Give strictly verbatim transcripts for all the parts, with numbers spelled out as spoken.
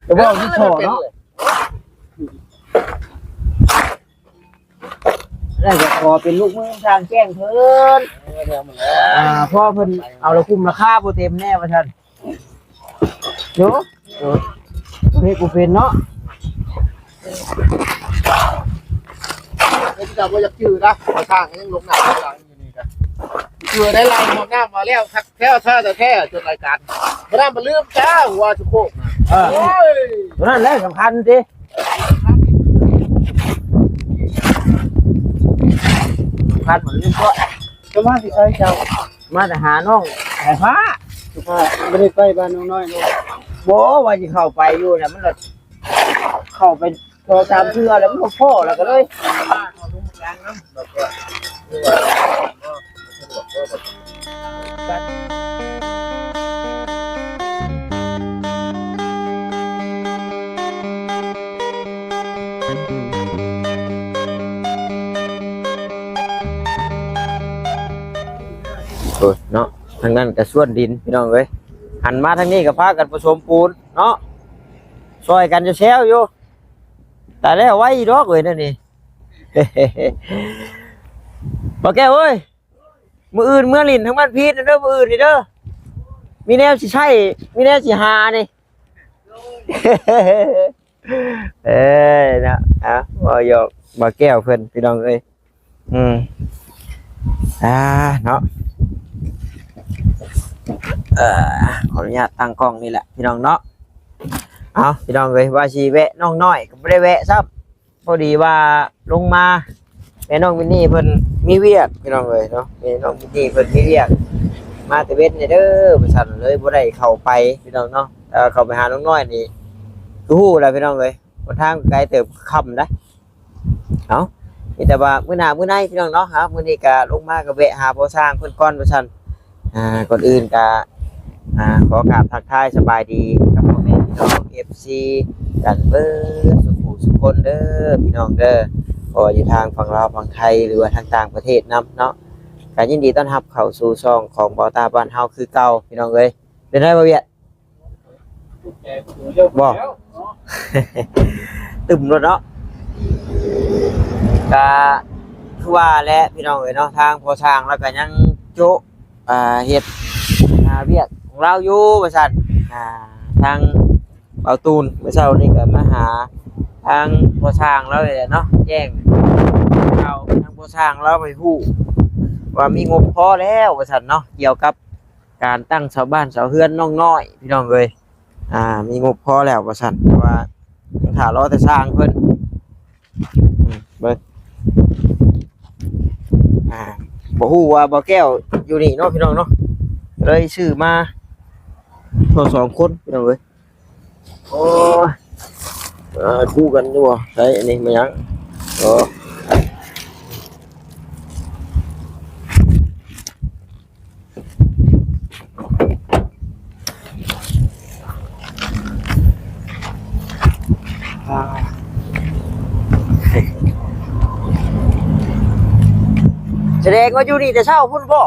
จะบอกที่ขอเนาะ แล้วก็ขอเป็นลูกมือทางแจ้งเพิ่น เออ เดี๋ยวมันแล้ว อ่า พ่อเพิ่นเอาละคุ้มราคาบ่เต็มแน่ว่าซั่น โย โย เฮ็ดบ่เป็นเนาะ เป็นแต่บ่อยากจื้อนะ ขอทางยังลงหนักหลังอยู่นี่นะ จื้อได้ไล่ห้องน้ำมาแล้ว คักแท้ แท้ แท้ จนรายการ บ่ได้มาลืมจ้า หัวสุโคกนะ เออ โอ้ย ตัวนั้นแหละสำคัญติ สำคัญบ่ลืมตัว จะมาสิใช้เจ้า มาแต่หาน้องสายฟ้า สายฟ้า บ่ได้ไปบ้านน้องน้อยเลย บ่ ว่าสิเข้าไปอยู่น่ะ มันละเข้าไปสองสามเทื่อแล้วมันบ่พ้อแล้วก็เลย โอ้ยเนาะ ทางนั้นก็สวนดินพี่น้องเอ้ย หันมาทางนี้ก็พากันผสมปูนเนาะ ซอยกันจะแซวอยู่ แต่แล้วไว้ดอกเอ้ยนั่นนี่ บ่แก้วเอ้ย มื้ออื่นเมือหลิ้นทางบ้านพีชเด้อ มื้ออื่นนี่เด้อ มีแนวสิใช้ มีแนวสิหานี่ เอ้ยเนาะ อ่ะ บ่หยอก บ่แก้วเพิ่นพี่น้องเอ้ย อืม อ่า เนาะ เอ่อ ขออนุญาตตั้งกล้องนี่แหละพี่น้องเนาะ เอาพี่น้องเอ้ย ว่าสิแวะน้องน้อยก็บ่ได้แวะซ้ำ พอดีว่าลงมา แม่น้องมินนี่เพิ่นมีเวียกพี่น้องเอ้ยเนาะ แม่น้องมินนี่เพิ่นมีเวียก มาแต่เว็นนี่เด้อ ว่าซั่นเลยบ่ได้เข้าไปพี่น้องเนาะ เอ่อ เข้าไปหาน้องน้อยนี่ คือฮู้แหละพี่น้องเอ้ย หนทางไกลเติบ ค่ำนะ เอ้า มีแต่ว่ามื้อหน้ามื้อในพี่น้องเนาะ ครับ มื้อนี้ก็ลงมาก็แวะหาพ่อช่างเพิ่นก่อนว่าซั่น อ่า ก่อนอื่นก็ อ่า ขอกราบทักทายสบายดีกับพ่อแม่พี่น้อง เอฟซี กันเบิดสุขุสุขคนเด้อพี่น้องเด้อ บ่ว่าอยู่ทางฝั่งลาวฝั่งไทย หรือว่าทางต่างประเทศนำเนาะ ก็ยินดีต้อนรับเข้าสู่ช่องของบ่าวตาบ้านเฮาคือเก่าพี่น้องเอ้ย เป็นไงบ่าวเวียด บ่ ตึมรถเนาะ ก็คือว่าแหละพี่น้องเอ้ยเนาะ ทางพ่อช่างแล้วก็ยังโจะ อ่า เฮ็ด อ่า เวียกของลาวอยู่ว่าซั่น อ่า ทางเบาตูนมื้อเช้านี่ก็มาหาทางพ่อช่างแล้วนี่แหละเนาะ แจ้งข่าวทางพ่อช่างแล้วให้ฮู้ว่ามีงบพอแล้วว่าซั่นเนาะ เกี่ยวกับ การตั้งเสาบ้านเสาเฮือนน้องน้อยพี่น้องเอ้ย อ่า มีงบพอแล้วว่าซั่น แต่ว่ายังถ่ารอแต่ช่างเพิ่น อืม เบิ่ง อ่า บ่ฮู้ว่าบ่าวแก้วอยู่นี่เนาะพี่น้องเนาะ เลยซื้อมาทั้งสองคนพี่น้องเอ้ย โอ้ย เอ่อ คู่กันอยู่บ่ ใช้อันนี้มายัง โอ้ อ่า แสดงว่าอยู่นี่แต่เช้าพุ้นบ่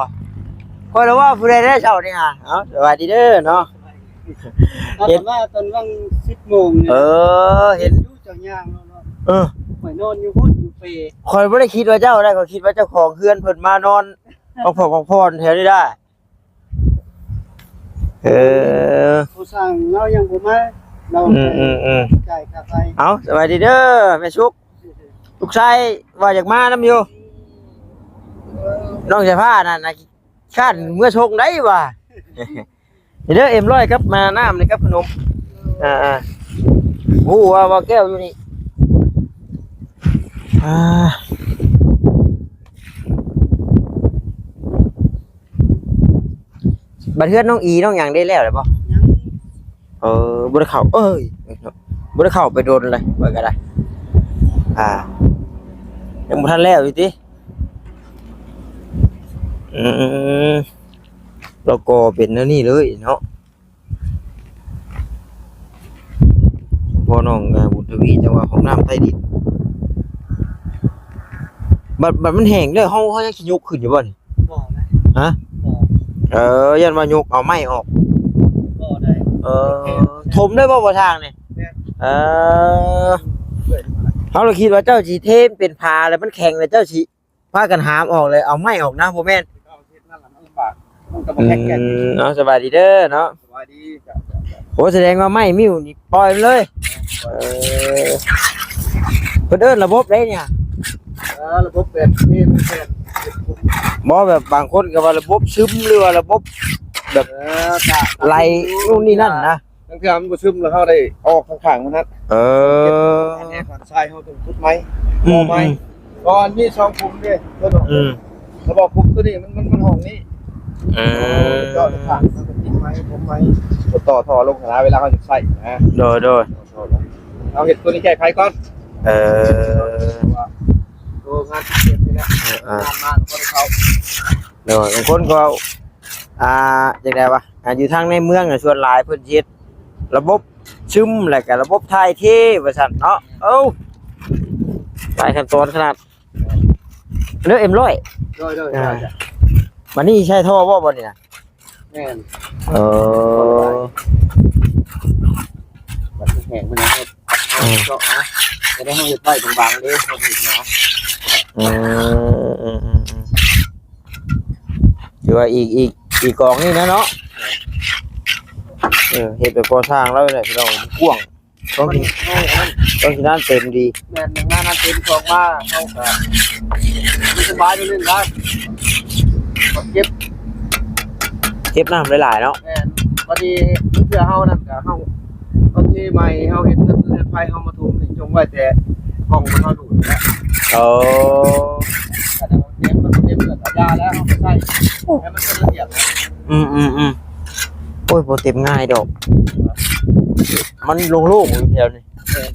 ข้อยละว่าผู้ใดได้เช้านี่ฮะ เอ้า สวัสดีเด้อเนาะ ตอน เห็น ว่าตอนว่างสิบโมงเนี่ย เออ เห็น อยู่เจ้าย่างเนาะ เออ ข้อยนอนอยู่พุ้นอยู่เป ข้อยบ่ได้คิดว่าเจ้าได้ ข้อยคิดว่าเจ้าของเฮือนเพิ่นมานอน พักผ่อนพักผ่อนแถวนี้ได้ เออ ผู้ช่างเรายังบ่มา เรา อืม อืม อืม จ่ายค่าไฟ เอา สวัสดีเด้อ แม่สุก ลูกชายว่าอยากมานำอยู่ น้องสายฟ้านั่นน่ะ คร้านเมือส่งได้ว่า นี่เด้อ เอ็มร้อยกับมาน้ำนี่กับขนม อ่า อ่า ฮู้ว่า ว่าแก้วอยู่นี่ อ่า บัดเฮือนน้องอีน้องหยังได้แล้วหรือบ่ ยัง เออ บ่ได้เข้า เอ้ย บ่ได้เข้าไปโดนเลย ว่าก็ได้ อ่า ยังบ่ทันแล้วอยู่ติ อืม แล้วก็เป็นแนวนี้เลยเนาะ พ่อน้อง อ่า บุญทวี จังว่าห้องน้ำใต้ดิน บัด บัดมันแห้งเด้อ เฮา เฮายังสิยกขึ้นอยู่บ่นี่ บ่นะ ฮะ บ่ เออ ย่านว่ายกเอาไม้ออก บ่ได้ เออ ถมได้บ่ บ่ทางนี่ แม่น เออ เฮาเลยคิดว่าเจ้าสิเทมเป็นผาแล้วมันแข็งแล้วเจ้าสิพากันหามออกเลย เอาไม้ออกนะ บ่แม่น เอาเฮ็ดนั่นล่ะมันลำบาก มันก็บ่แข็งแกร่ง อืม เอา สบายดีเด้อเนาะ สบายดีจ้ะ โอ้ แสดงว่าไม้มิ้วนี่ปล่อยมันเลย เออ เพิ่นเอิ้นระบบใดเนี่ย เออ ระบบแบบนี้มันแบบ บ่ แบบบางคนก็ว่าระบบซึมหรือว่าระบบแบบ เออ กะ ไหลนู่นนี่นั่นนะ บางเทื่อมันบ่ซึมแล้วเฮาได้ออกข้างๆมันนะ เออ อันนี้ก่อนทรายเฮาต้องขุดไม้ อืม บ่อไม้ อืม ก่อนมีสองขุมเด้ เพิ่นบอก อืม เขาบอกขุมตัวนี้มัน มัน มันห้องนี้ เออ เจาะข้างมันก็ติดไม้ ผมไม้ ต่อท่อลงหาเวลาเฮาจะใช้นะ โดย โดย เอาเฮ็ดตัวนี้แก้ไขก่อน เออ เพราะว่าตัวงานที่เก็บนี่แหละ เออ เออ งานมาก็ได้เข้า โดย บางคนก็ อ่า จั่งใดวะ อ่า อยู่ทางในเมืองน่ะ ส่วนหลายเพิ่นสิเฮ็ดระบบซึม แล้วก็ระบบถ่ายเท ว่าซั่นเนาะ เอ้า หลายขั้นตอนขนาด เด้อ เอ็มร้อย โดย โดย อ่า โดย บัดนี้ใช้ท่อบ่ บ่นี่นะ แม่น เออ บัดนี้แห้งมันนะ อืม เจาะนะ จะได้ให้เฮ็ดไว้บางๆเด้อ เฮาเฮ็ดเนาะ อืม อืม อืม อืม ถือว่าอีก อีก อีกกองนี่นะเนาะ เออ เฮ็ดแบบก่อสร้างแล้วเนี่ยพี่น้อง กว้าง ต้องกิน มัน ต้องกินน้ำเต็มดี แม่น หนึ่งมาน้ำเต็ม สองมาเฮาก็มีสบายนิดนึงนะ เก็บ เก็บน้ำหลายๆเนาะ แม่น พอดีเพื่อเฮานั่นก็เฮา บางทีใหม่เฮาเฮ็ดเฮือนเรือนไฟเฮามาถมนี่จงไว้แต่กล่องมันเฮาดูดแล้ว โอ้ แต่เดี๋ยวเก็บมันเก็บเกิดเอายาแล้วเฮาก็ใส่ให้มันเป็นระเบียบนะ อืม อืม อืม โอ้ย บ่เต็มง่ายดอก มันโล่งๆอยู่แถวนี้ เออ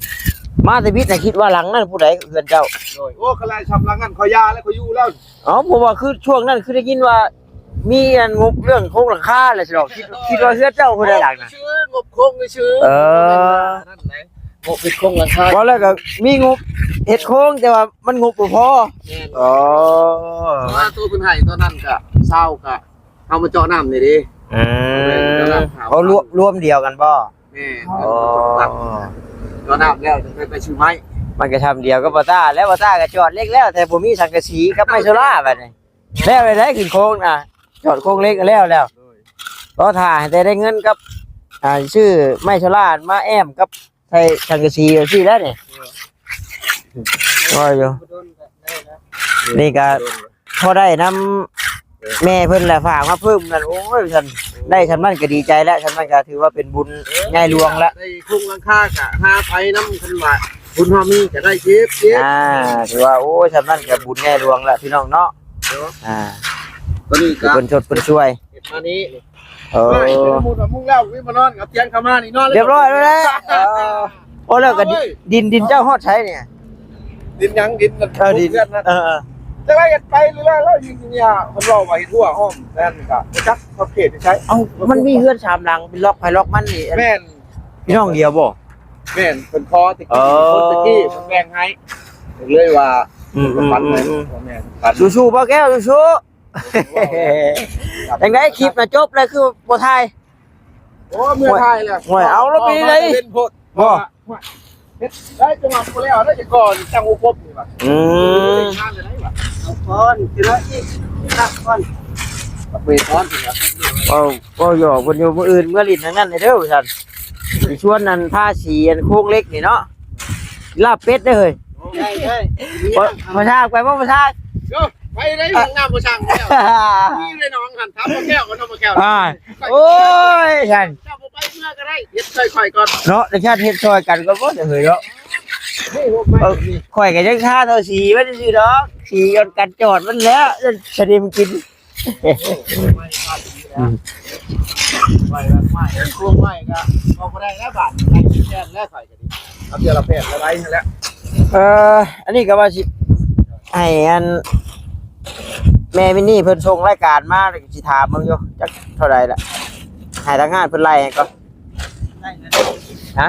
มาแต่วิทย์น่ะคิดว่าหลังนั้นผู้ใดเฮือนเจ้า โดย โอ้ ก็ไล่ชำหลังนั้นเขายาแล้วเขาอยู่แล้ว เอ้า เพราะว่าคือช่วงนั้นคือได้ยินว่า มีอันงบเรื่องโครงหลังคาแหละสิดอก คิด คิดว่าเฮือนเจ้าผู้ใดหลังน่ะ ชื่องบโครงชื่อ เออ นั่นแหละ งบเป็นโครงหลังคา ว่าแล้วก็มีงบเฮ็ดโครงแต่ว่ามันงบบ่พอ แม่น อ๋อ เพราะว่าตัวเพิ่นให้ตอนนั้นก็ซาวก็เอามาเจาะน้ำนี่เด้ อืม เจาะน้ำ เอารวม รวมเดียวกันบ่ แม่น อ๋อ เจาะน้ำแล้วจะไป ไปซื้อไม้ มันก็ทำเดียวกับบ่ต้า แล้วบ่ต้าก็จอดเหล็กแล้ว แต่บ่มีสังกะสีกับไม้โซล่าบัดนี้ แล้วไปได้ขึ้นโครงน่ะ จอดโครงเหล็กก็แล้วแล้ว รอถ่าให้แต่ได้เงินกับ อ่า ซื้อไม้โซล่ามาแอ้มกับใส่สังกะสีจั่งซี้แล้วนี่ ว่าอยู่ นี่ก็พอได้นำแม่เพิ่นแหละฝากมาเพิ่มนั่น โอ้ย ซั่น ได้ส่ำนั้นก็ดีใจแล้ว ส่ำนั้นก็ถือว่าเป็นบุญใหญ่หลวงละ ได้โครงหลังคาก็หาไปนำ คันว่าบุญเฮามีก็ได้เก็บ เก็บ อ่า ถือว่า โอ้ย ส่ำนั้นก็บุญใหญ่หลวงละพี่น้องเนาะ เนาะ อ่า ตัวนี้ก็ เพิ่นชดเพิ่นช่วย เฮ็ดมานี้ เออ ไม่ สมมุติว่ามึงแล้ว มึงมานอนกับเตียงเข้ามานี่นอนเลย เรียบร้อยแล้วแหละ เออ โอ้ แล้วก็ดิน เอาเว้ย ดิน ดินเจ้าฮอดไสเนี่ย ดินหยัง ดิน เออ ดิน เพื่อนนะ เออ เออ จะไล่กันไปหรือว่าเรายิงเนี่ย คนเราว่าเฮ็ดหัวห้องนั่นก็บ่จักขอบเขตใช้ เอ้า มันมีเฮือนสามหลัง เป็นล็อกไผล็อกมันนี่ แม่น พี่น้องเดียวบ่ แม่น เพิ่นขอตะกี้ เออ คนตะกี้เพิ่นแบ่งให้ เลยว่า อืม อืม ปันให้ อืม อืม แม่น ปัน สู้ๆ บ่าวแก้ว สู้ๆ จังได๋คลิปน่ะจบแล้วคือบ่ถ่าย โอ้ เมื่อถ่ายแล้ว ห่วย เอาแล้วเป็นไง เล่นโพด บ่ เฮ็ดได้จังหวะบ่แล้วได้จังก่อนจังหัวครบนี่ว่ะ อืม งานเลยได้ว่ะ เอาก่อนทีละอีก ตักก่อน เบรกก่อนสิครับ เว้า เว้าหยอกเพิ่นอยู่ มื้ออื่นเมือหลิ้นทางนั้นเด้อว่าซั่น สิชวนนั่นทาสีอันโครงเหล็กนี่เนาะ ลาบเป็ดเด้อเฮ้ย ได้ ได้ บ่ บ่ทราบไปบ่ บ่ทราบ เดี๋ยวไปได้ห้องน้ำบ่ช่างแล้ว นี่ได้น้องหันถามบ่แก้วก็น้องบ่แก้ว อ่า โอ้ย ซั่น เจ้าบ่ไปเมือก็ได้ เฮ็ดช่วยข่อยก่อน เนาะ เดี๋ยวชาติเฮ็ดช่วยกันก็บ่ได้เฮ้ยเนาะ นี่ผมไป เออ ข่อยก็ยังทาเท่าสีไว้ซื่อๆดอก สีกัน กันจอดมันแล้ว สนิมกิน อืม ไปแล้ว ไม่ ช่วงไม่ก็ ก็บ่ได้แล้วบาด ได้แค่แล้วข่อยก็ดี เอาเทื่อละแผ่นละไรนั่นแหละ เอ่อ อันนี้ก็ว่าสิ ให้อัน แม่มินนี่เพิ่นส่งรายการมา แล้วก็สิถามเบิ่งอยู่ จักเท่าใดล่ะ ให้ทางงานเพิ่นไล่ให้ก่อน ได้นะ ฮะ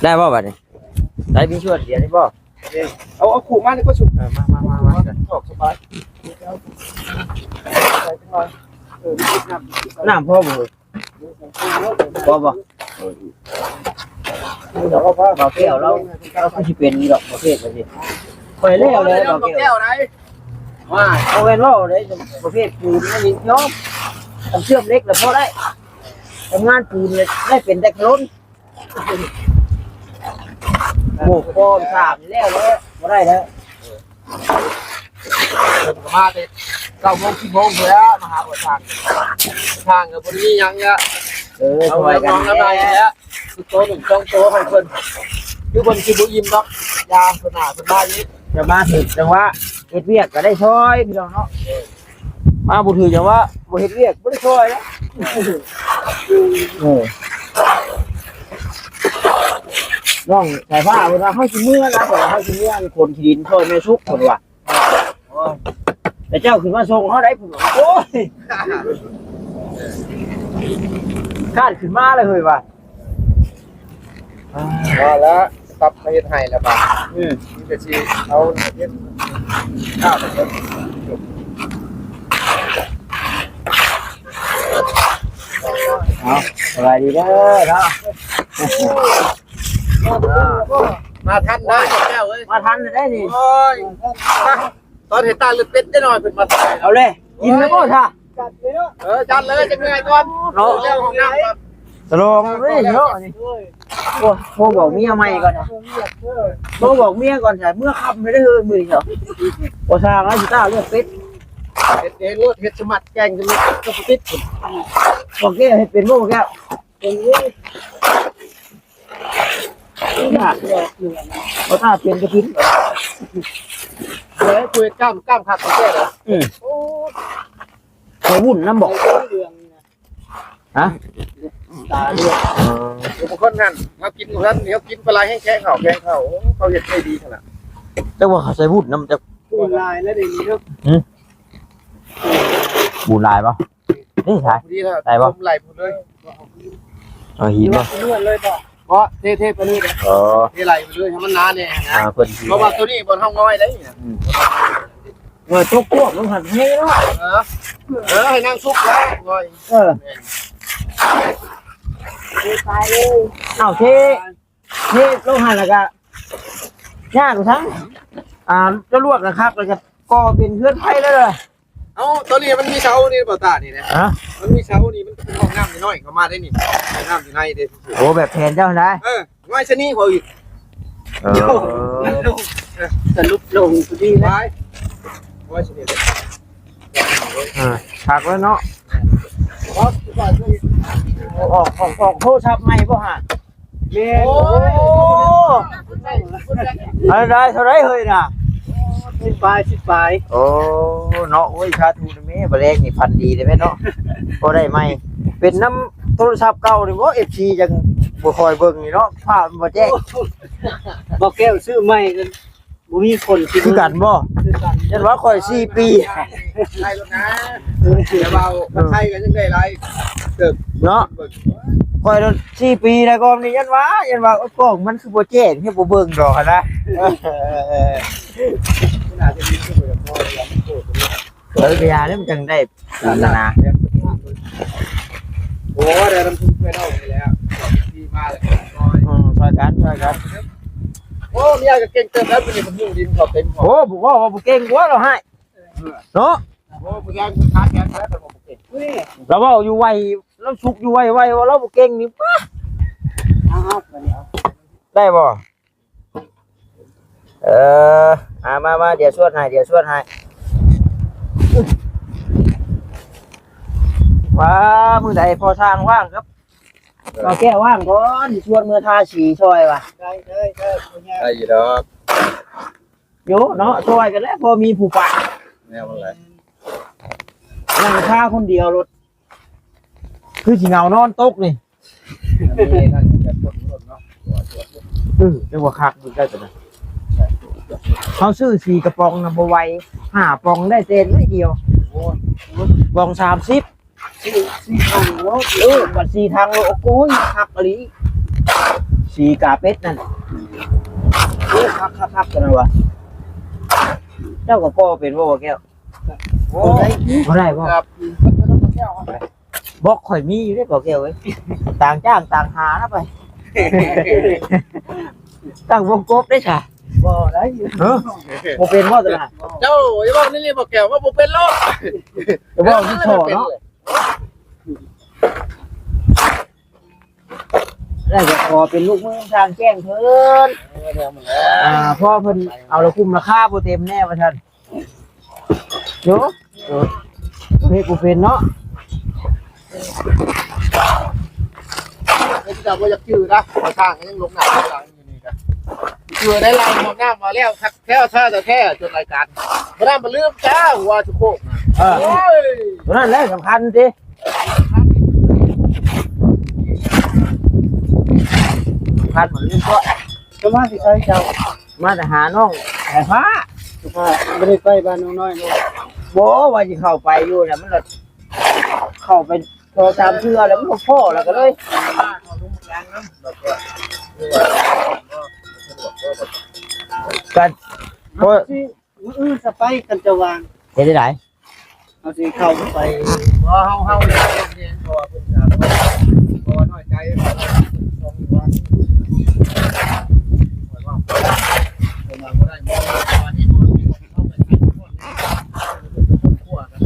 ได้บ่บัดนี้ ได้มีส่วนเดียวนี่บ่ เอา เอาคู่มานี่ก็สุก เออ มา มา มา มา ออกสบาย ใส่จังหน่อย เออ น้ำ น้ำพอบ่ พอบ่ เออ เดี๋ยวเขาพา บ่าวแก้วเรา เราคือสิเป็นนี่ดอกประเภทแบบนี้ ข่อยแล้วเลย บ่าวแก้ว บ่าวแก้วไหน ว่า เอาแว่นเว้าเลย ประเภทปูนนี่ยอม ทำเชื่อมเหล็กแล้วพอได้ ทำงานปูนเนี่ยได้เป็นแต่โคลน โอ้โห ถามแล้วเลย บ่ได้แล้ว เพิ่นก็มาแต่เก้าโมง สิบโมงพู้นแหล้ว มาหาบ่อช่าง ช่างก็บ่ได้มีหยังละ เออ เอา ช่วยกัน น้องๆ น้ำลายนี่แหละ คือโตหนึ่งสองโตให้เพิ่น คือเพิ่นสิบ่อิ่มดอก ยามเพิ่นหาเพิ่นมาอีก จะมาถึงจังหวะเฮ็ดเวียกก็ได้ช่วยพี่น้องเนาะ มาบ่ถือจังหวะ บ่เฮ็ดเวียกบ่ได้ช่วยแล้ว เออ น้องสายฟ้าเพิ่นว่า "เฮาสิเมือนะ" เพิ่นว่า "เฮาสิเมือขนขี้ดินช่วยแม่สุก" เพิ่นว่า แต่เจ้าขึ้นมาส่งเขาได้ ผมว่า "โอ้ย คาดขึ้นมาเลยเฮ้ยว่ะ" ว่าแล้ว ตับมาเฮ็ดให้แล้วบาด อืม มันก็สิเอาเฮ็ดข้าวไปก่อน เอา สบายดีเด้อเนาะ มาทันได้แก้วเอ้ย มาทันได้นี่ โอ้ย ตอนเห็นตาเลือดเป็ดได้หน่อยเพิ่นมาถ่าย เอาเลย กินแล้วบ่ท่า เออ จัดเลย จักหน่อยก่อน เนาะ เรื่องของน้ำก่อน สลองเลยเนาะนี่ โอ้โห บอกเมียใหม่ก่อนนะ โทรบอกเมียก่อนจ้ะ เมื่อค่ำไม่ได้เฮ้ยมื้อนี้เนาะ บ่สร้างแล้วสิตาเลือดเป็ด เฮ็ดเองโลด เฮ็ดสมัครแกงกันเลย ก็บ่ติด บอกแก้วเฮ็ดเป็นบ่แก้ว เป็นอยู่ บ่ท่าเปลี่ยนกระถิ่น เฮ้ย คุยกล้าม กล้ามคักของแก้วเหรอ อืม โอ้ ใส่วุ้นนำบ่ เหลืองนี่นะ ฮะ ตาเหลือง เออ บางคนนั่น เขากินของท่าน เขากินปลาไหลแห้งแค่เขา แค่เขา โอ้ เขาเฮ็ดได้ดีขนาด แต่ว่าเขาใส่วุ้นนำ แต่ ปูนลายแล้วเดี๋ยวนี้เนาะ หืม ปูนลายบ่ นี่ใช่ พอดีแล้ว ได้บ่ ผมไหลหมดเลย เอาหินบ่ นวดเลยบ่ เพราะเท เทไปเลยนะ อ๋อ เทไหลไปเลย ให้มันหนาแน่นะ อ่า เพิ่น เพราะว่าตัวนี้บนห้องน้อยได้นี่นะ อืม เออ ตกพวกมันหันให้เนาะ เออ เออ ให้นั่งซุกไว้หน่อย เออ เทไปเลย เอาเท เทลงหั่นแล้วก็ ยากทั้ง อ่า จะลวกนะครับ แล้วก็ก่อเป็นเฮือนไฟแล้วเลย เอ้า ตอนนี้มันมีเสานี่บ่ตานี่นะ ฮะ มันมีเสานี่ มันเป็นห้องน้ำน้อยๆ เข้ามาได้นี่ ห้องน้ำอยู่ในเด้ โอ้ แบบแผนเจ้านะ เออ ไว้ชะนีเขาอีก เออ สรุปลงพอดีนะ ไว้ ไว้ชะนีเลย อ่า คักแล้วเนาะ ออก ออก ออกโทรศัพท์ใหม่บ่ฮะ แม่น โอ้ย โอ้ อันใดเท่าใดเฮ้ยน่ะ สิบปลาย สิบปลาย โอ้ เนาะ โอ้ย สาธุนะแม่ บ่แลงนี่ฝันดีเลยแม่เนาะ บ่ได้ใหม่ เป็นนำโทรศัพท์เก่านี่บ่ เอฟซี จังบ่ค่อยเบิ่งนี่เนาะ ภาพมันบ่แจ้ง บ่าวแก้วซื้อใหม่กัน บ่มีคนสิ คือกันบ่ คือกัน ยันว่าข่อยสี่ปี ไล่รถนะ เดี๋ยวเบา เออ ไทยกันยังได้ไล่เติบ เนาะ ข่อยรถสี่ปีแล้วก็นี่ยันว่า ยันว่า โอ้ย กล้องมันคือบ่แจ้ง เฮ็ดบ่เบิ่งดอกหั้นนะ เออ เออ เออ ขนาดจะมีคนเดียวพอแล้ว เออ ก็อย่าเด้อ มันจังได้ นั่นน่ะนะ โอ้ ได้น้ำซุปไปเล่าไปแล้ว ดีมากเลย อืม ช่วยกัน ช่วยกัน โอ้ เมียก็เก่งเติมแล้ว เป็นคนมุ่งดินเขาเต็มหัว โอ้ บอกว่า ว่าบ่เก่งกว่าเราให้ เนาะ โอ้ ผู้ใหญ่มันขาดแขนแล้ว แต่บ่เก่ง เราเว้าอยู่ไว เราสุกอยู่ไวไว ว่าเราบ่เก่งนี่ ป๊ะ เอา เอา ได้บ่ เออ อ่า มา มา เดี๋ยวชวนให้ เดี๋ยวชวนให้ ว้า มื้อใดพอทางว่างครับ เอาแก้วว่างก่อน ชวนเมือทาสีซอยว่ะ ได้ ได้ ได้ ได้อยู่ดอก โยเนาะ ซอยกันแล้ว พอมีผู้ปะ แนวมันไหล นั่งทาคนเดียวรถ คือสิเหงานอนตกนี่ มีนั่นจะปวดหัวเนาะ เออ จังว่าคักมันได้ปานนั้น เขาซื้อสี่กระป๋องนะบ่ไหว ห้าป๋องได้แต่น้อยเดียว โอ้ย ป๋องสามสิบ สี่ สี่ถังเนาะ เออ บัดสี่ถังเลย โอ้ย คักอีหลี สี่กาเป็ดนั่น โอ้ย คัก คัก คักกันนะวะ เจ้าก็ก่อเป็นบ่บ่แก้ว โอ้ย บ่ได้บ่ ครับ บอกข่อยมีอยู่เด้บ่แก้วเอ้ย ต่างจ้างต่างหานะไป ตั้งวงกบได้ซะ บ่ได้ เออ บ่เป็นบ่ตวนั้น เจ้าอย่าเว้านี่ บ่แก้ว ว่าบ่เป็นโลก จะเว้าที่โสเนาะ ได้ก็ขอเป็นลูกมือทางแจ้งเพิ่น เออ เดี๋ยวมันแล้ว อ่า เพราะเพิ่นเอาละคุ้มราคาบ่เต็มแน่ว่าซั่น โย เออ เฮ็ดบ่เป็นเนาะ เฮ็ดจังบ่อยากจื้อนะ ขอสร้างยังลงหนักสร้างอยู่นี่กัน จื้อได้ไล่ห้องน้ำมาแล้ว คักแท้ แท้ แท้ จนรายการ บ่ได้มาลืมจ้า หัวจุโคกนะ เออ โอ้ย ตัวนั้นแหละสำคัญติ สำคัญบ่ลืมตัว จะมาสิใช้เจ้า มาแต่หาน้องสายฟ้า สายฟ้า บ่ได้ไปบ้านน้องน้อยเลย บ่ ว่าสิเข้าไปอยู่แหละ มันละเข้าไปสองสามเทื่อแล้วมันบ่พ้อแล้วก็เลย กัน เพราะ สิมื้ออื่นจะไปกันจะวาง เฮ็ดได้ได เอาสิเข้าไป บ่ เฮา เฮาเนี่ย เพราะว่าเพิ่นจะ เพราะว่าน้อยใจ เพราะว่าเพิ่นสองวัน เพราะว่าเพิ่นมาบ่ได้ เพราะว่านี่มันมีคนเข้าไปใส่คนเนี่ย เพิ่นก็บ่กลัวกัน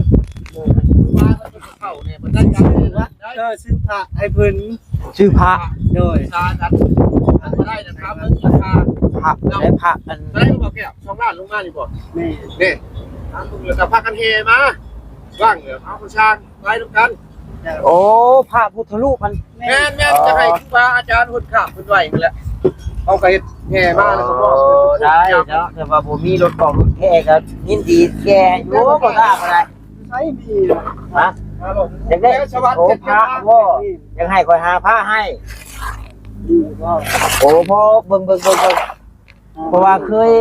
โอ้ ว่าเพิ่นเข้าเนี่ย เพิ่นได้จังเลยนะ เออ ซื้อผ้าให้เพิ่น ซื้อผ้า โดย สากัน อันบ่ได้นะครับ เรื่องราคา ผ้า ได้ผ้าอัน ได้ก็บอกแก้ว สองล้านลงมานี่บ่ แม่น นี่ ถามเพิ่นแล้วก็พากันแห่มา ว่างเหลือเอาผู้ช่างไว้นำกัน โอ้ พระพุทธรูปมัน แม่น แม่น อ๋อ จะให้ครูบาอาจารย์เพิ่นขับเพิ่นไหวนั่นแหละ เอาก็เฮ็ดแห่มาแล้วก็บอก โอ้ ได้เนาะ แต่ว่าบ่มีรถกองรถแห่ก็ยินดีแก่อยู่ บ่ทราบอะไร ใช้มี ฮะ ฮัลโหล อยากได้ แล้วสวัสดิ์ โอ้ เจ็ด พระ เจ็ด บ่ อยากให้ข้อยหาพระให้ อืม ก็ โอ้ พอเบิ่ง เบิ่ง เบิ่ง เบิ่ง เพราะว่าเคย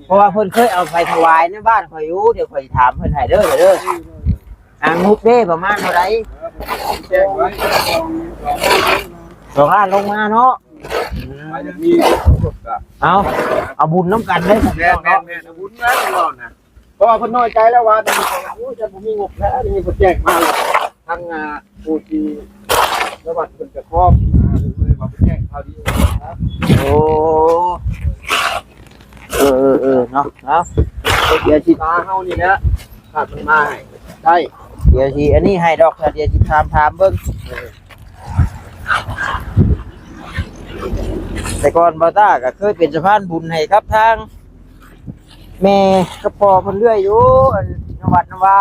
เพราะว่าเพิ่นเคยเอาไปถวายในบ้านข้อยอยู่ เดี๋ยวข้อยสิถามเพิ่นให้เด้อ เด้อ อ่างบเด้ประมาณเท่าใด แจ้งไว้ สองล้านลงมาเนาะ ไปอย่างนี้ เอา เอาบุญนำกันเด้อ แม่น แม่น แม่น เอาบุญนะ เรานะ เพราะว่าเพิ่นน้อยใจแล้วว่า โอ้ย จะบ่มีงบแล้ว นี่เพิ่นแจ้งมา ทาง อ่า ผู้ที่จังหวัดเพิ่นจะครอบ อ่า เลยว่าไปแจ้งข่าวดีนะครับ โอ้ เออ เออ เออ เนาะ เอา เดี๋ยวสิ ตาเฮานี่แหละ ถ้ามันมาให้ได้ เดี๋ยวสิ อันนี้ให้ดอก เดี๋ยวสิถาม ถามเบิ่ง แต่ก่อนบ่าวต้าก็เคยเป็นสะพานบุญให้ครับทางแม่กับพ่อเพิ่นเรื่อยอยู่ อันนวัดนวา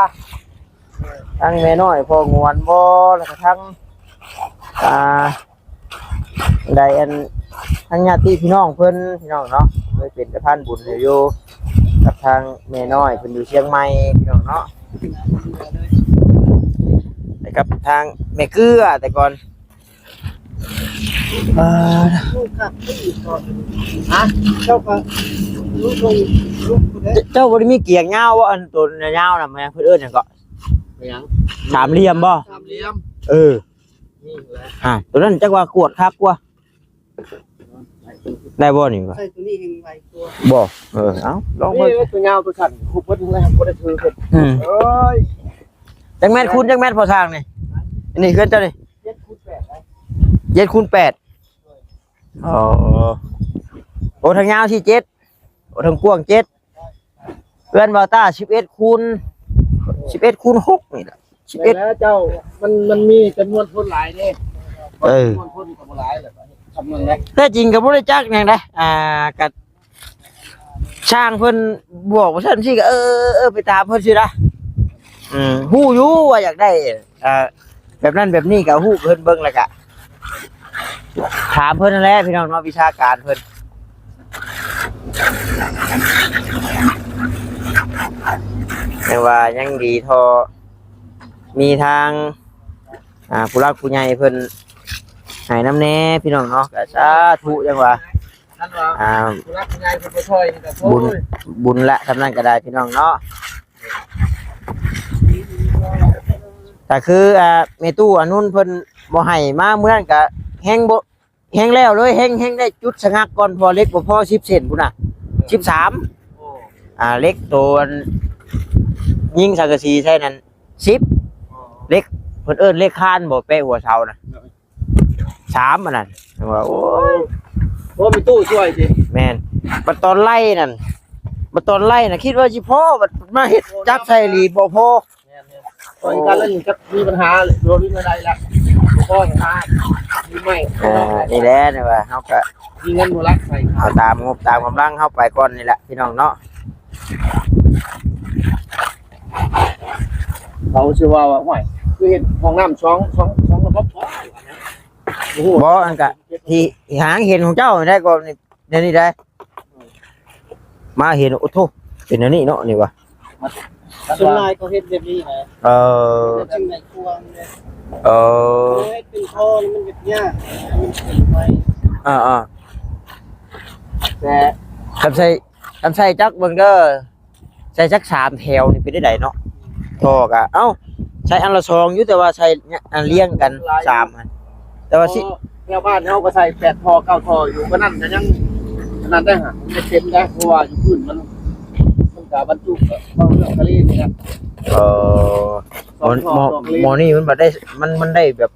ทั้งแม่น้อยพ่องวนบ่ แล้วก็ทั้ง อ่า ได้อัน ทั้งญาติพี่น้องเพิ่น พี่น้องเนาะ เคยเป็นสะพานบุญให้อยู่ กับทางแม่น้อยเพิ่นอยู่เชียงใหม่ พี่น้องเนาะ แล้วกับทางแม่เกลือแต่ก่อน อ่า ลูกครับ ฮะ เจ้าก็ลูกลง ลูกผู้ใด เจ้าบ่ได้มีเกียงยาวบ่ อันตัวยาวๆน่ะ แม่นเพิ่นเอิ้นหยังเกาะ เป็นหยัง สามเหลี่ยมบ่ สามเหลี่ยม เออ นี่แหละ อ่า ตัวนั้นจักว่ากวดคักกว่า ได้บ่นี่วะ ใส่ตัวนี้ยังไวกว่า บ่ เออ เอา ลองเบิ่ง นี่ตัวยาวตัวสั้น คุบเบิดแล้ว บ่ได้ถือเพิ่น อืม เอ้ย จักแมตรคูณจักแมตรพอสร้างนี่ อันนี้เฮือนเจ้านี่ เจ็ดคูณแปด ได้ เจ็ดคูณแปด อ๋อ โอ้ ทางยาวสิเจ็ด โอ้ ทางกว้างเจ็ด เฮือนบ่าวต้าสิบเอ็ดคูณ สิบเอ็ดคูณหกนี่แหละ สิบเอ็ด แล้วเจ้า มัน มันมีจำนวนคนหลายเด้ เออ จำนวนคนก็บ่หลายแหละ จำนวนเล็ก แต่จริงก็บ่ได้จักหยังนะ อ่า ก็ ช่างเพิ่นบอกว่าซั่นสิก็ เออ เออ เออ ไปถามเพิ่นสินะ อืม ฮู้อยู่ว่าอยากได้ อ่า แบบนั้นแบบนี้ก็ฮู้เพิ่นเบิ่งแล้วก็ ถามเพิ่นนั่นแหละพี่น้องเนาะ วิชาการเพิ่น แต่ว่ายังดีเท่ามีทาง อ่า ผู้หลักผู้ใหญ่เพิ่นให้นำแหน่พี่น้องเนาะ ก็สาธุจังว่า ท่านว่า อ่า ผู้หลักผู้ใหญ่เพิ่นบ่ช่วยนี่ก็ บุญ โอ้ย บุญละ ทำนั้นก็ได้พี่น้องเนาะ ก็คือ อ่า แม่ตู้อนุนเพิ่นบ่ให้มามื้อนั้นก็แฮงบ่ แฮงแล้วเลย แฮง แฮงได้จุดสงักก่อน เพราะเหล็กบ่พอสิบเส้นพุ้นน่ะ สิบสาม โอ้ อ่า เหล็กตัวยิงสังกะสีใส่นั่น สิบ อ๋อ เหล็ก เพิ่นเอิ้นเหล็กคานบ่ แปะหัวเสาน่ะ ถามอันนั้นว่า โอ้ย โอ้ มีตู้ช่วยสิ แม่น บัดตอนไล่นั่น บัดตอนไล่น่ะ คิดว่าสิพอ บัดมาเฮ็ดจักใส่อีหลีบ่พอ แม่นๆ ตอนนี้การเล่นจักมีปัญหาเลย โดนวินัยละ บ่พอหา มีใหม่ เออ นี่แหละ นี่ว่า เฮาก็ มีเงินบ่รักใส่ เอาตามงบตามกำลังเฮาไปก่อนนี่แหละ พี่น้องเนาะ เขาสิว่าว่า "โอ้ย คือเฮ็ดห้องน้ำสอง สอง สองระบบ บ่" โอ้โห บ่ อันกะ ที่หางเห็นของเจ้าได้ก็นี่ เดี๋ยวนี้ได้ มาเห็น โอ้โธ่ เป็นอันนี้เนาะ นี่วะ ส่วนหลายเขาเฮ็ดแบบนี้นะ เออ แบบจังได๋ควงเนี่ย เออ เฮ็ดเป็นท่อนี่มันแบบยาก มันเป็นไฟ อ่าๆ แต่ คันใส่ คันใส่จักเบิ่งเด้อ ใส่จักสามแถวนี่เป็นได้ไดเนาะ ท่อกะ เอ้า ใส่อันละสองอยู่ แต่ว่าใส่เนี่ย อันเรียงกันสามอัน แต่ว่าสิ เพราะแถวบ้านเฮาก็ใส่แปดท่อ เก้าท่ออยู่ ก็นั่นก็ยัง นั่นได้หั่น มันเต็มได้ เพราะว่าอยู่พื้นมัน มันก็บรรจุก็เว้าเรื่องทะเลนี่แหละ เออ สองท่อ หม้อ ท่อทะเล หม้อนี่มันบ่ได้ มัน มันได้แบบ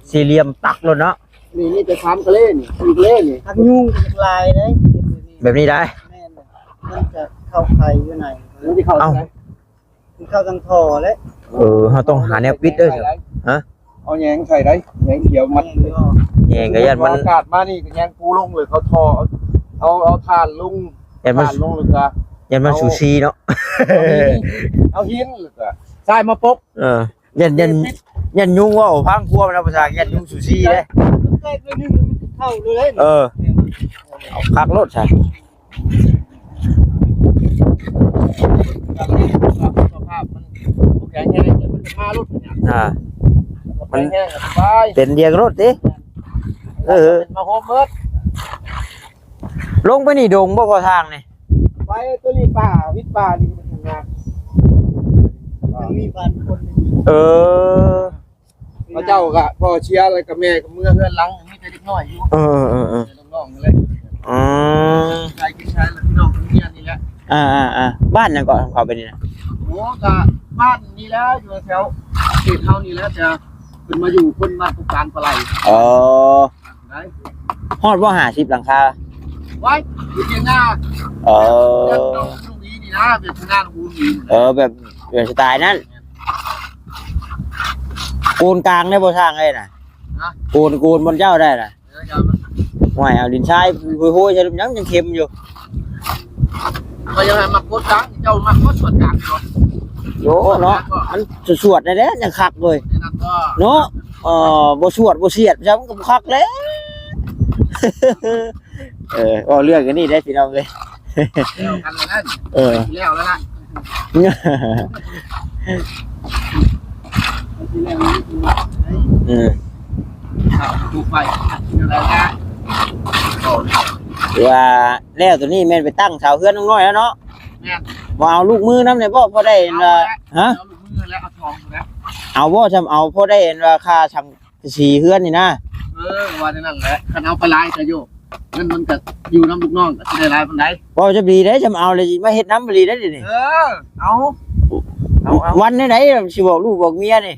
สี่เหลี่ยมตักโลดเนาะ นี่มีแต่สามทะเลนี่ สี่ทะเลนี่ ผักยุงก็หลายเด้ แบบนี้ได้ แม่น มันจะเข้าไข่อยู่ใน มันสิเข้า เอ้า ไส มันเข้าทางท่อเลย เออ เฮาต้องหาแนวปิดเด้อ ฮะ เอาแหยงใส่ได้ แหยงเขียวมัด แหยงก็ย่านมัน อากาศมานี่ก็แหยงปูลงเลย เขาท่อ เอา เอา เอาถ่านลง ย่านมัน ถ่านลงเลยก็ ย่านมัน เอา ซูชิเนาะ เอาหิน เอาหินเลยก็ทรายมาปก เออ ย่าน ย่าน ย่านยุงเว้าพังครัวมันเอาภาษา ย่านยุงซูชิเด้ ใกล้ไปนึงมันเข้าเลย เออ เอาคักโลดซะ สภาพมันบ่แข็งแรง เดี๋ยวมันจะมาโลดเนี่ย อ่า มันแข็งแรงสบาย เป็นเดียงโลดติ เออ มาโฮมเมิด ลงไปนี่ดงบ่พอทางนี่ ไปตัวนี้ป่า วิดป่านี่มันทำงาน มันมีบ้านคน เออ พระเจ้าก็พ่อเชียร์แล้วก็แม่ก็เมือเฮือนหลัง มีแต่เด็กน้อยอยู่ เออ เออ เออ น้องๆเลย อืม ชายกินชายแล้วพี่น้องเมียนี่แหละ อ่า อ่า อ่า บ้านหยังเกาะของเขาไปนี่นะ โอ้ ก็บ้านนี่แหละ อยู่แถวเขตเฮานี่แหละ แต่เพิ่นมาอยู่ เพิ่นมาปลูกตาลปลาไหล อ๋อ ได้ ฮอดบ่ห้าสิบหลังคา ไว้ อยู่เทียงนา เออ เทียงนาลูกนี้นี่นะ เป็นเทียงนาลูกนี้ เออ แบบ แบบสไตล์นั้น โกนกลางได้บ่ช่างเอ้ยน่ะ ฮะ โกน โกนบนเจ้าได้น่ะ เออ เดี๋ยวมัน ห่วย เอาดินทรายโห้ยๆ ใส่หลุมยัง ยังเค็มอยู่ ก็ยังให้มากดกลาง เจ้ามากดส่วนกลางก่อน โอ้เนาะ มันสวดๆ ได้แล้วยังคักเลย ในนั้นก็ เนาะ เอ่อ บ่สวดบ่เสียด มันก็บ่คักแล้ว เออ เว้าเรื่องกันนี่ได้พี่น้องเอ้ย แล้วกันแล้วนั่น เออ แล้วแล้วนะ เออ ครับ ดูไป อะไรนะ ว่าแล้วตัวนี้แม่นไปตั้งเสาเฮือนน้องน้อยแล้วเนาะ แม่น บ่เอาลูกมือนำได้บ่ พอได้อันละ เอาละ ฮะ เอาลูกมือแล้ว เอาทองแล้ว เอาบ่ ซำเอา พอได้อันว่าค่าสังกะสีเฮือนนี่นะ เออ ว่าแนวนั้นแหละ คันเอาไปหลายก็โยก เงินมันก็อยู่นำลูกน้อง ก็สิได้หลายปานใด บ่จะดีได้ ซำเอาเลยมาเฮ็ดนำบ่ดีได้เดี๋ยวนี้ เออ เอา เอา เอา วันไหนๆ สิบอกลูกบอกเมียนี่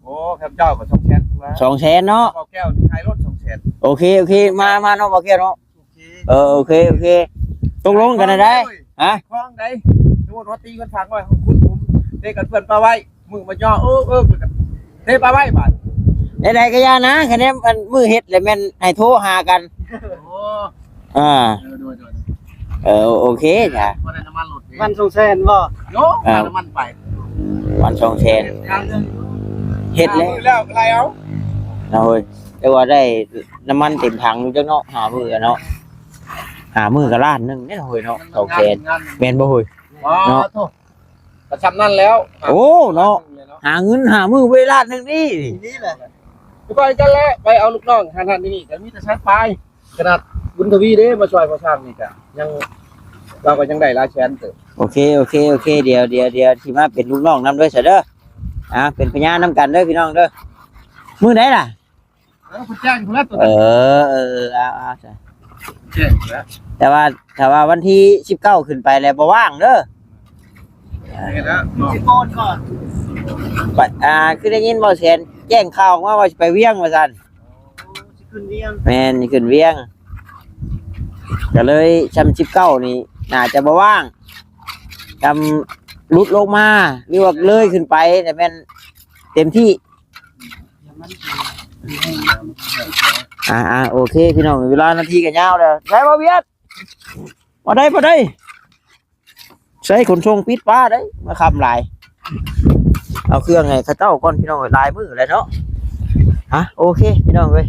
โอ้ ครับเจ้าก็สองแสน สองแสนเนาะ บ่าวแก้วนี่ขายรถสองแสน โอเค โอเค มา มาเนาะ บ่าวแก้วเนาะ โอเค เออ โอเค โอเค ตกลงกันได้ ฮะ คล้องใด สมมุติว่าตีกันฝากไว้ คุณผมเตะกันเพื่อนปลาไว้ มือมาย่อ เออ เออ เตะปลาไว้บาด ใดๆ ก็อย่านะ คะแนนอันมือเฮ็ดแล้วแม่นให้โทรหากัน โอ้ อ่า เออ โดย โดย เออ โอเคจ้ะ บ่ได้น้ำมันรถเด้ วันสองแสนบ่ โย อ่า ค่าน้ำมันไป วันสองแสน ค่าเรื่อง เฮ็ดแล้ว ค่ามื้อแล้วอะไรเอา นะเฮ้ย แต่ว่าได้น้ำมันเต็มถังอยู่จักเนาะ ห้ามื้อเนาะ ห้ามื้อก็ล้านหนึ่งเนี่ยเฮ้ยเนาะ สองแสน งาน แม่นบ่เฮ้ย ว้า เนาะ โธ่ ก็ซำนั้นแล้ว โอ้ เนาะ หาเงินห้ามื้อไว้ล้านหนึ่งนี่ นี่แหละ ไปกันแล้ว ไปเอาลูกน้องหาท่านนี่ ก็มีแต่สายไป ขนาดบุญทวีเด้ มาช่วยพ่อช่างนี่ก็ยัง เราก็ยังได้หลายแสนเติบ โอเค โอเค โอเค เดี๋ยว เดี๋ยว เดี๋ยวสิมาเป็นลูกน้องนำเด้อซะเด้อ อ่า เป็นพยานนำกันเด้อพี่น้องเด้อ มื้อใดล่ะ เออ เพิ่นแจ้งอยู่แล้วตัว เอ นั้น อ เออ เออ เอา เอาจ้ะ แจ้งอยู่แล้ว แต่ว่า ถ้าว่าวันที่สิบเก้าขึ้นไปแล้วบ่ว่างเด้อ เห็นแล้วเนาะ สิบโมงก่อน ไป อ่า คือได้ยินบ่าวแสนแจ้งข่าวออกมาว่าสิไปเวียงว่าซั่น สิบ ขึ้นเวียง แม่นขึ้นเวียง ก็เลยซำสิบเก้านี่น่าจะบ่ว่าง ซำหลุดลงมา หรือว่าเลยขึ้นไปแต่แม่นเต็มที่ อ่าอ่าโอเคพี่น้อง เวลานาทีก็ยาวแล้ว ได้บ่เวียด บ่ได้ บ่ได้ ใช้ขนส่งปิดป้าได้ มาคำหลาย เอาเครื่องให้เขาเจ้าก่อนพี่น้อง หลายมื้อแล้วเนาะ ฮะ โอเคพี่น้องเอ้ย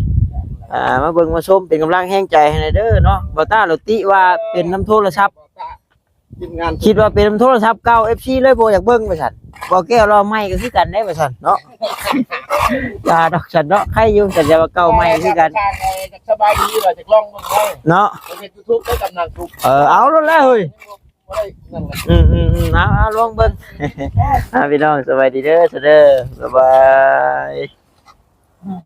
อ่า มาเบิ่งมาชมเป็นกำลังแฮงใจให้เด้อเนาะ บ่ต้าโลติว่าเป็นน้ำโทรศัพท์ ทีมงาน คิดว่าเป็นน้ำโทรศัพท์เก่า เอฟซี เลยบ่อยากเบิ่งว่าซั่น บ่แก้วรอใหม่ก็คือกันได้ว่าซั่นเนาะ อย่าดอกซั่นเนาะ ใครอยู่ แต่จะว่าเก่าใหม่คือกัน สบายดีว่าจะลองเบิ่งได้ เนาะ เฮ็ดยูทูบได้กำลังทุก เออ เอาโลดแล้วเฮ้ย บ่ได้นั่นแหละ อืมอืมอืมเอาเอาลองเบิ่ง อ่าพี่น้อง สบายดีเด้อ เด้อ บ๊ายบาย